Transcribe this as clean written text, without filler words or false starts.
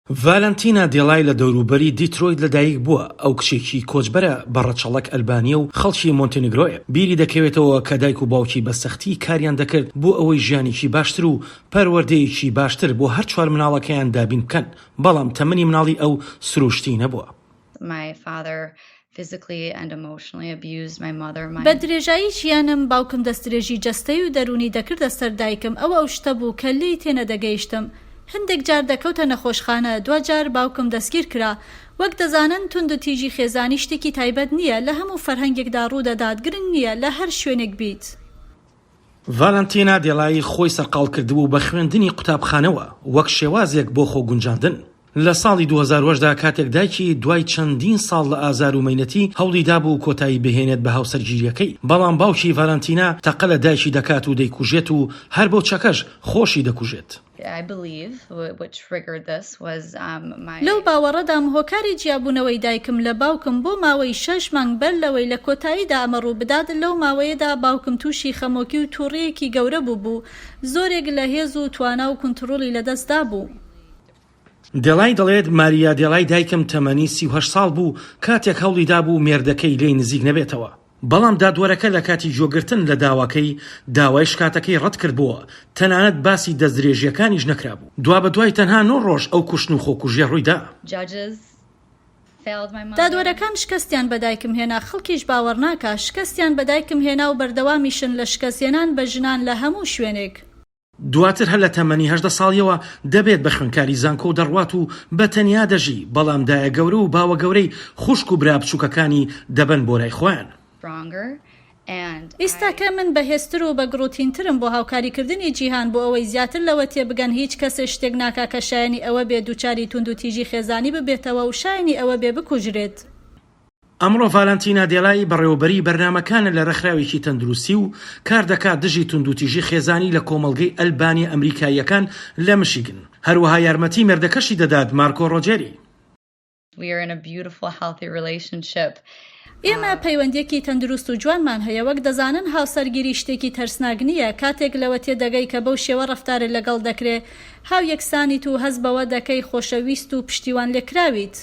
ڤالەنتینا دێلای لە دەوروبەری دیترۆیت لەدایک بووە، ئەو کچێکی کۆچبەرە بە ڕەچەڵەک ئەلبانییە و خەڵکی مۆنتێنیگرۆیە. بیری دەکەوێتەوە کە دایک و باوکی بە سەختی کاریان دەکرد بۆ ئەوەی ژیانێکی باشتر و پەروەردەیەکی باشتر بۆ هەر چوار مناڵەکەیان دابین بکەن، بەڵام تەمەنی مناڵی ئەو سروشتی نەبووە. بە درێژایی ژیانم باوکم دەستدرێژی جەستەی و دەروونی دەکردە سەر دایکم، ئەوە ئەو شتە بوو کە لێی تێنەدەگەیشتم. هەندێک جار دەکەوتە نەخۆشخانە، دواجار باوکم دەستگیر کرا. وەک دەزانن توندوتیژی خێزانی شتێکی تایبەت نییە، لە هەموو فەرهەنگێکدا ڕوودەدات، گرنگ نییە لە هەر شوێنێک بیت. ڤالەنتینا دێلای خۆی سەرقاڵ کردبوو بە خوێندنی قوتابخانەوە وەک شێوازێک بۆ خۆگونجاندن. لە ساڵی 2008 دا کاتێک دایکی دوای چەندین ساڵ لە ئازار و مەینەتی هەوڵی دابوو کۆتایی بهێنێت بە هاوسەرگیرییەکەی، بەڵام باوکی ڤالەنتینا تەقە لە دایکی دەکات و دەیکوژێت و هەر بەو چەکەش خۆشی دەکوژێت. لەو باوەڕەدام هۆکاری جیابوونەوەی دایکم لە باوکم بۆ ماوەی شەش مانگ بەر لەوەی لە کۆتاییدا ئەمە ڕووبدات، لەو ماوەیەدا باوکم تووشی خەمۆکی و تووڕییەکی گەورە بووبوو، زۆرێک لە هێز و توانا و کونتڕوڵی لەدەست دابوو. دێلای دەڵێت، ماریا دێلای دایکم تەمەنی 38 ساڵ بوو کاتێک هەوڵی دابوو مێردەکەی لێی نزیک نەبێتەوە، بەڵام دادوەرەکە لە کاتی گوێگرتن لە داواکەی داوای شکاتەکەی ڕەتکردبووە، تەنانەت باسی دەستدرێژییەکانیش نەکرابوو. دوابەدوای تەنها نۆ ڕۆژ ئەو کوشتن و خۆکوژییە ڕوویدا. دادوەرەکان شکستیان بە دایکم هێنا، خەڵکیش باوەڕناکا، شکستیان بە دایکم هێنا و بەردەوامیشن لە شکستهێنان بە ژنان لە هەموو شوێنێک. دواتر هەر لە تەمەنی 18 ساڵیەوە دەبێت بە خوێندکاری زانکۆ و دەڕوات و بە تەنیا دەژی، بەڵام دایە گەورە و باوە گەورەی خوشک و برا بچووکەکانی دەبەن بۆ لای خۆیان. ئیستاکە من بەهێزتر و بەگڕوتینترم بۆ هاوکاریکردنی جیهان بۆ ئەوەی زیاتر لەوە تێبگەن هیچ کەسێ شتێک ناکا کە شایەنی ئەوە بێ دووچاری توندوتیژی خێزانی ببێتەوە و شایەنی ئەوە بێ بکوژرێت. ئەمڕۆ ڤالانتینا دێلای بەڕێوەبەری بەرنامەکانە لە ڕێکخراوێکی تەندروستی و کاردەکات دژی توندوتیژی خێزانی لە کۆمەڵگەی ئەلبانیە ئەمریکاییەکان لە مشیگن، هەروەها یارمەتی مێردەکەشی دەدات مارکۆ ڕۆجێری. ئێمە پەیوەندییەکی تەندروست و جوانمان هەیە، وەک دەزانن هاوسەرگیری شتێکی ترسناک نییە، کاتێک لەوە تێدەگەی کە بەو شێوە ڕەفتارت لەگەڵ دەکرێ، هاویەکسانیت و هەست بەوە دەکەی خۆشەویست و پشتیوانلێکراویت.